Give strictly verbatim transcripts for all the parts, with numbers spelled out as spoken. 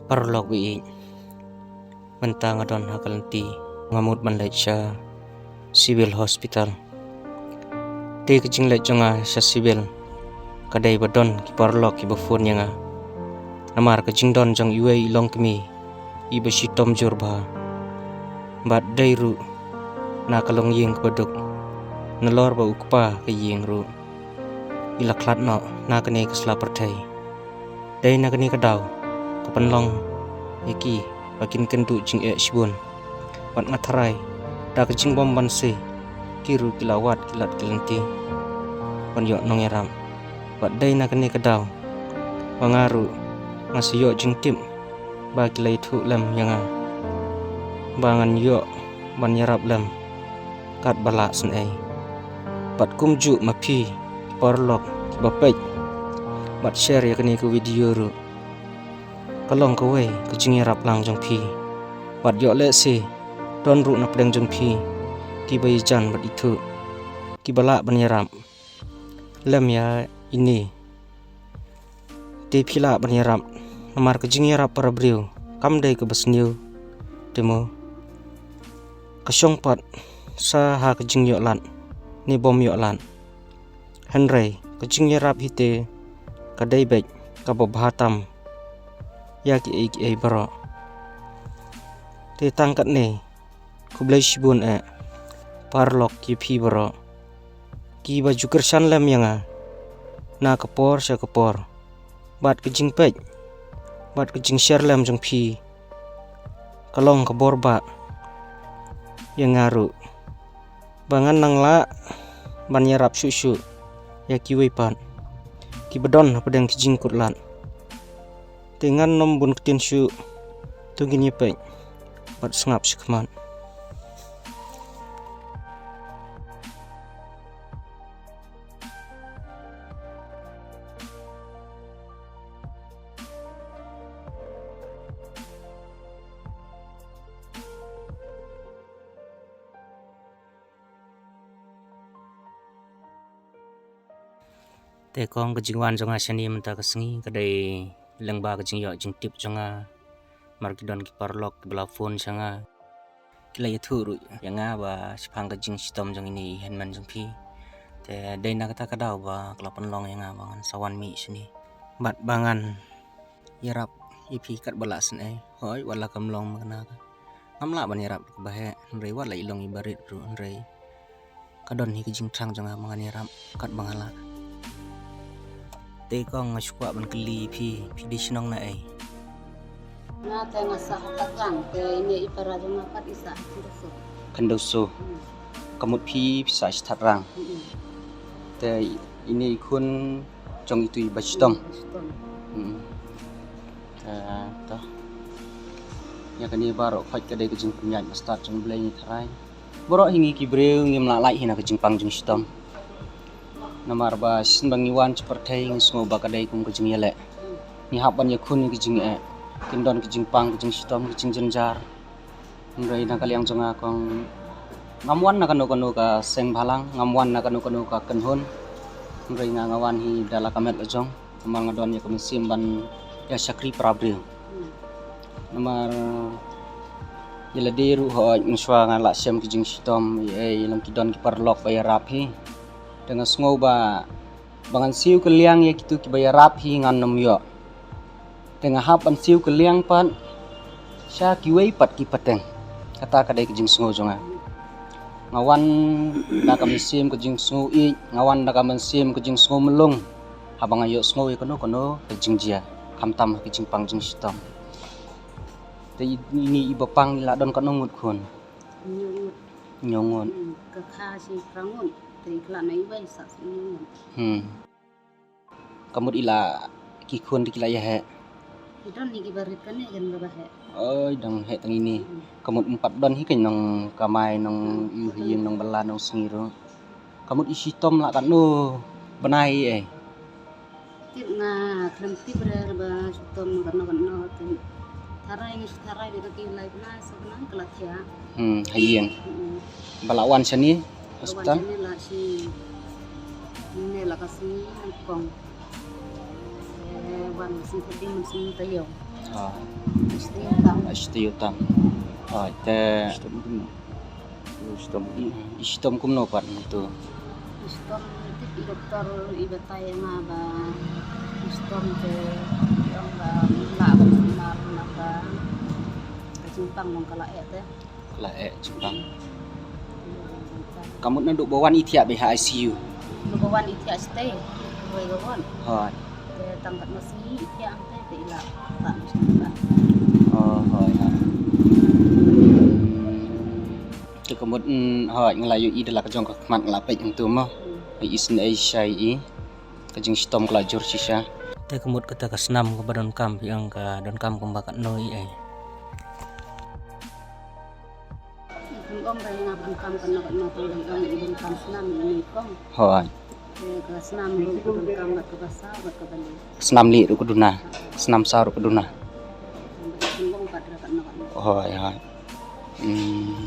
Paralok ba ïeit, mynta nga don ha ka lynti, nga mut ban leit sha Civil Hospital. Te ka jingleit jong nga sha Civil ka dei ba don ki paralok kiba phone ïa nga. Namar ka jingdon jong iwei i longkmie iba shitom jur bha. Bad dei ruh na ka longïing kaba duk, nalor ba u kpa ka ïing ruh i la khlad noh na kane ka sla pyrthei. Dei na kane ka daw ka pynlong ïa ki ba kin kynduh jingeh shibun. Bad nga tharai da ka jingbym banse ki ruh ki la wad ki lad ki lynti ban ïoh nongïarap. Bad dei na kane ka daw ba nga ruh nga sa ïoh jingtip ba ki la ïathuh lem ïa nga ba ngan ïoh ban ïarap lem katba lah sngewsih. Bad kumjuh ma phi ki paralok kiba peit bad share ïa kane ka video ruh, ka long kawei ka jingïarap lang jong phi. Bad ïoh lehse don ruh na pdeng jong phi kiba ïajan bad ithuh kiba lah ban ïarap lem ïa ine. Te phi lah ban ïarap, namar ka jingïarap para briew kam dei kaba sniew. Te mo, ka shong pat sa ha ka jingïoh lad ne bym ïoh lad. Hynrei ka jingïarap hi te ka dei beit kaba bha tam ïa kiei kiei baroh. Te tang katne, khublei shibun eh paralok ïa phi baroh kiba ju kyrshan lem ïa nga na ka por sha ka por. Bad ka jingpeit bad ka jingshare lem jong phi ka long ka bor bah ïa nga ruh ba ngan nang lah ban ïarap shuh shuh ïa kiwei pat kiba don hapdeng ki jingkut lad. Te ngan nym bun ktien shuh, to ngin ïa peit bad sngap shakhmat. Te kong, ka jingwan jong nga shane mynta ka sngi ka dei lyngba ka jingïoh jingtip jong nga. Mar ki don ki paralok kiba la phone sha nga, ki la ïathuh ruh ïa nga ba shaphang ka jingshitom jong ine i hynmen jong phi. Te dei na kata ka daw ba ka la pynlong ïa nga ba ngan sa wan mih shane bad ba ngan ïarap ïa phi katba lah sngewsih. Hooid, wat la kam long ma kane ka, ngam lah ban ïarap kaba heh, hynrei wat la i long iba rit ruh, hynrei ka don hi ka jingthrang jong nga ba ngan ïarap katba nga lah. Te kong, nga shu kwah ban kylli phi, phi dei shnong na ei? Nga te nga sah ha Khadrang, te ine i para jong nga pat i sah Khandauso. Khandauso. Hmm. Ka mut phi, phi sah sha Khadrang. Hmm. Te ine i khun jong itu iba shitom. Hmm, iba shitom. Hmm. Te to, ïa kane baroh khoit ka dei ka jingpynïaid ba stad jong U Blei, ngi tharai. Baroh hi ngi ki briew ngim lah lait hi na ka jingpang jingshitom. Namar ba shisien ba ngi wan sha pyrthei ngi sngew ba ka dei kum ka jingïaleh. Ngi hap ban ïakhun ïa ka jingeh. Kin don ka jingpang, ka jingshitom, ka jingjynjar. Hynrei na ka liang jong nga kong, ngam wan na kano kano ka seng bhalang, ngam wan na kano kano ka kynhun. Hynrei nga, nga wan hi da la ka met la jong. Namar nga don ïa ka mynsiem ban ïa shakri para briew. Hmm. Namar ïa lade ruh hooid mynshuwa nga lah shem ki jingshitom, ïa, ïa lem ki don ki paralok ba ïarap hi. Te nga sngew ba, ba ngan siew kylliang ïa kitu kiba ïarap hi ngan nym ïoh. Te nga hap ban siew kylliang pat sha kiwei pat ki pateng. Kata ka dei ka jingsngew jong nga. Nga wan da ka mynsiem ka jingsngew ïeit, nga wan da ka mynsiem ka jingsngew mlung. Haba nga ïohsngew ïa kano kano ka jingjia, khamtam ha ka jingpang jingshitom. Te i, ine iba pang i la don katno ngut khun? Hynñiew ngut. Hynñiew ngut. Hmm, ka kha shi phra ngut. Te i khlad na iwei, sah shi hynñiew ngut. Hmm. Ka mut i la, ki khun te ki la ïa heh? Ki don hi kiba rit kane, kin kaba heh. Oi, dang heh tang ine. Hmm. Ka mut ym pat don hi kein nongkamai, nong, hmm, ïing, nongbylla, nongsngi ruh. Ka mut i shitom la katno bnai ei? Tip nga khlem tip re ba shitom katno katno, te tharai ngi shi tharai de, ki lai bnai sa bnai ka la thiah. Hmm, ha ïing. Hmm. Ba la wan shane hospital? Wan shane la shi, ne la ka sngi nyngkong. Eh, wan sngi khatduh, mynsngi taïew. Ah, Sdang. Sdang. Ah, te shitom kumno? Shitom. I, i shitom kumno pat mynta? Shitom tip i doktor i batai ïa nga ba shitom te ong ba la ba sumar na ka ka jingpang long ka la eh te. Ka la eh jingpang. Ka mut naduh ba wan i thiah beit ha I C U? Naduh ba wan i thiah shatei. Wei ka wan. Hooid. Te tang katno sngi i thiah hangtei te i la pat. Oh, hooid, hooid. Te ka mut, mm, hooid, nga la ïohi da la ka jong ka khmat nga la peit hangto mo. Hmm. I isynei shisha ïa i. Ka jingshitom ka la jur shisha. Te ka mut kata ka snam kaba donkam phi ong ka donkam kumba katno i ei? Phi ong ba nga donkam katno katno tang donkam i donkam snam i kong. Hooid. Te ka snam ruh ka donkam bad kaba saw bad kaba lieh. Snam lieh ruh ka duna. Snam saw ruh ka duna. Phi ong pat ruh katno katno. Hooid, hooid. Hmm.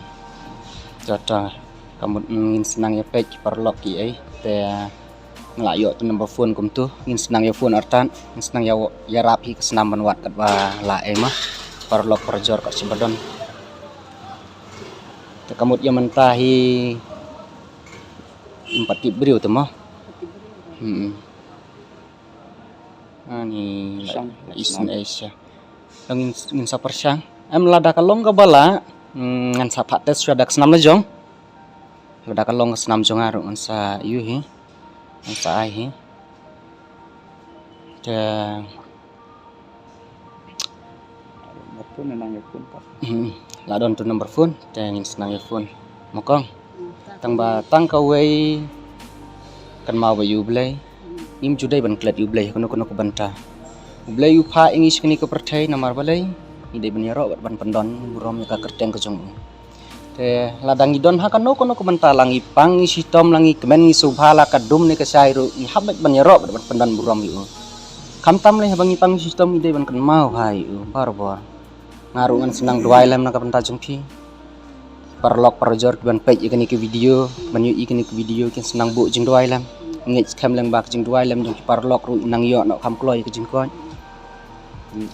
Jota ka mut ngin sdang ïa peit ki paralok ki ei. Te nga la ïoh tu number phone kumtu, ngin sdang ïa phone artat, ngin sdang ïa, ïarap hi ka snam ban wad katba la ei ma. Paralok parajor kat shaba don. Te ka mut ïa mynta hi ym pat tip briew te mo. Hmm. Ani la, la isynei shisha. Ngin, ngin sa pyrshang. Em lada ka long kaba la, hmm, ngan sa phah test shuwa da ka snam la jong. Lada ka long ka snam jong nga ruh ngan sa ïoh hi. Ngan sa ai hi. Te la don tu number phone te ngin sdang ïa phone. Mo kong. Tang ba tang kawei kynmaw ba ïa U Blei. Ngim ju dei ban klet ïa U Blei kano kano ka bynta. U Blei u phah ïa ngi sha kane ka pyrthei namar balei? Ngi dei ban ïaroh bad ban pyndon burom ïa ka kyrteng ka jong u. Te lada ngi don ha kano kano ka bynta, la ngi pang ngi shitom, la ngi kmen ngi sngewbha, la ka dum ne ka shai ruh, ngi hap beit ban ïaroh bad ban pyndon burom ïa u. Khamtam lei haba ngi pang ngi shitom ngi dei ban kynmaw bha ïa u barabor. Nga ruh ngan sdang duwai lem na ka bynta jong phi. Paralok parajor kiban peit ïa kane ka video, ban ïohi ïa kane ka video kin sdang buh jingduwai lem. Ngeit skhem lyngba ka jingduwai lem jong ki paralok ruh nang ïoh noh kham kloi ïa ka jingkoit. Hmm.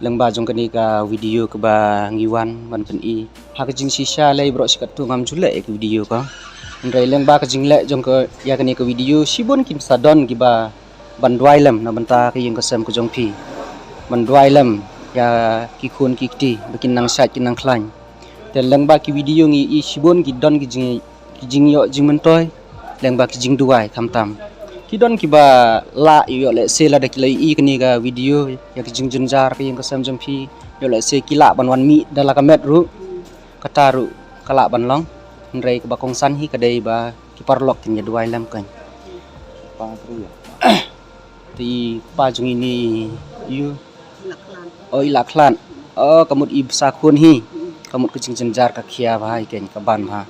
Lyngba jong kane ka video kaba ngi wan ban pyni ha ka jingshisha lei baroh shi katto ngam ju leh ïa ka video ka. Hynrei lyngba ka jingleh jong ka ïa kane ka video shibun kin sa don kiba ban duwai lem na bynta ka ïing ka sem ka jong phi. Ban duwai lem ïa ki khun ki kti ba kin nang shait kin nang khlaiñ. Te lyngba ki video ngi i shibun ki don ki jing, ki jingïoh jingmyntoi lyngba ki jingduwai khamtam. Ki don kiba lah ïoh lehse lada ki la ïohi kane ka video ïa ki jingjynjar ka ïing ka sem jong phi, ïoh lehse ki lah ban wan mih da la ka met ruh. Kata ruh ka lah ban long. Hynrei kaba kongsan hi ka dei ba ki paralok kin ïa duwai lem kan. Te i pa jong i ni ïu. O i la khlad. O ka mut i bsa khun hi. Ka mut ka jingjynjar ka khia bha i ken ka ban bha.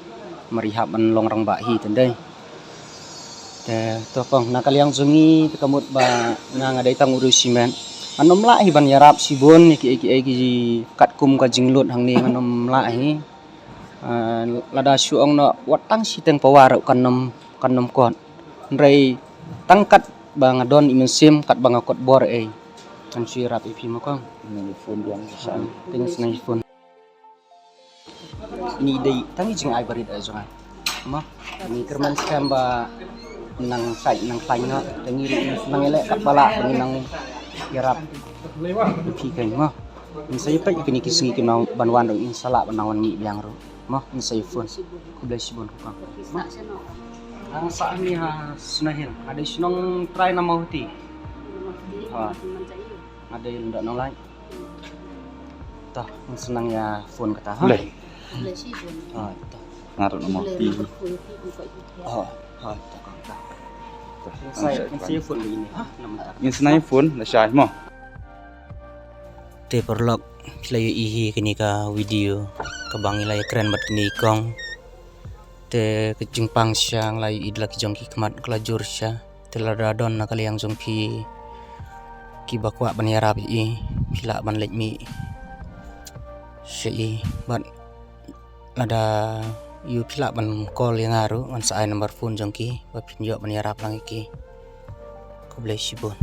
Mar i hap ban long rangbah hi te dei. Te to kong na ka liang jong i te ka mut ba nga nga dei tang u riewshimet. Ngan ym lah hi ban ïarap shibun ïa ki ei ki ei ki katkum ka jinglut hangne ngan ym lah hi. Ah, lada shu ong noh wat tang shiteng pawa ruh kan ym, kan ym kot. Hynrei tang kat ba nga don i mynsiem kat ba nga kot bor ei. Ngan shu ïarap ïa phi mo kong. Ngan ïa phone biang. Te ngan sa ngan ïa phone. Ini dei tang i jingai barit ei jong nga. Mo, ngi kyrmen skhem ba nang shait nang khlaiñ noh. Te ngi ruh ngi sa nang ïaleh kat ba lah ba ngin nang ïarap ïa phi keiñ mo. Ngin sa ïa peit ïa kine ki sngi kin nang ban wan ruh ngin sa lah ban nang wan mih biang ruh. Mo, ngin sa ïa phone. Khublei shibun ko kong. Mo. Nga sa hangne ha Snow Hill. Nga dei shnong trai na Mawhati. Ha. Nga dei lyndoh Nonglait. To, ngin sa nang ïa phone kata ha. Khublei. Ha, to. Nga ruh na Mawhati. Ha, ha, to kong to. Ngin sa, ngin sa ïa phone ïa ine ha. Ngin sa nang ïa phone lashai mo. Te paralok, phi la ïohi hi kane ka video kaba ngi la ïakren bad kine i kong. Te ka jingpang shisha nga la ïohi da la ki jong ki khmat ka la jur shisha. Te lada don na ka liang jong phi kiba kwah ban ïarap ïa i phi lah ban leit mih sha i bad lada ïoh phi lah ban call ïa nga ruh ngan sa ai number phone jong ki ba phin ïoh ban ïarap lang ïa ki. Khublei shibun.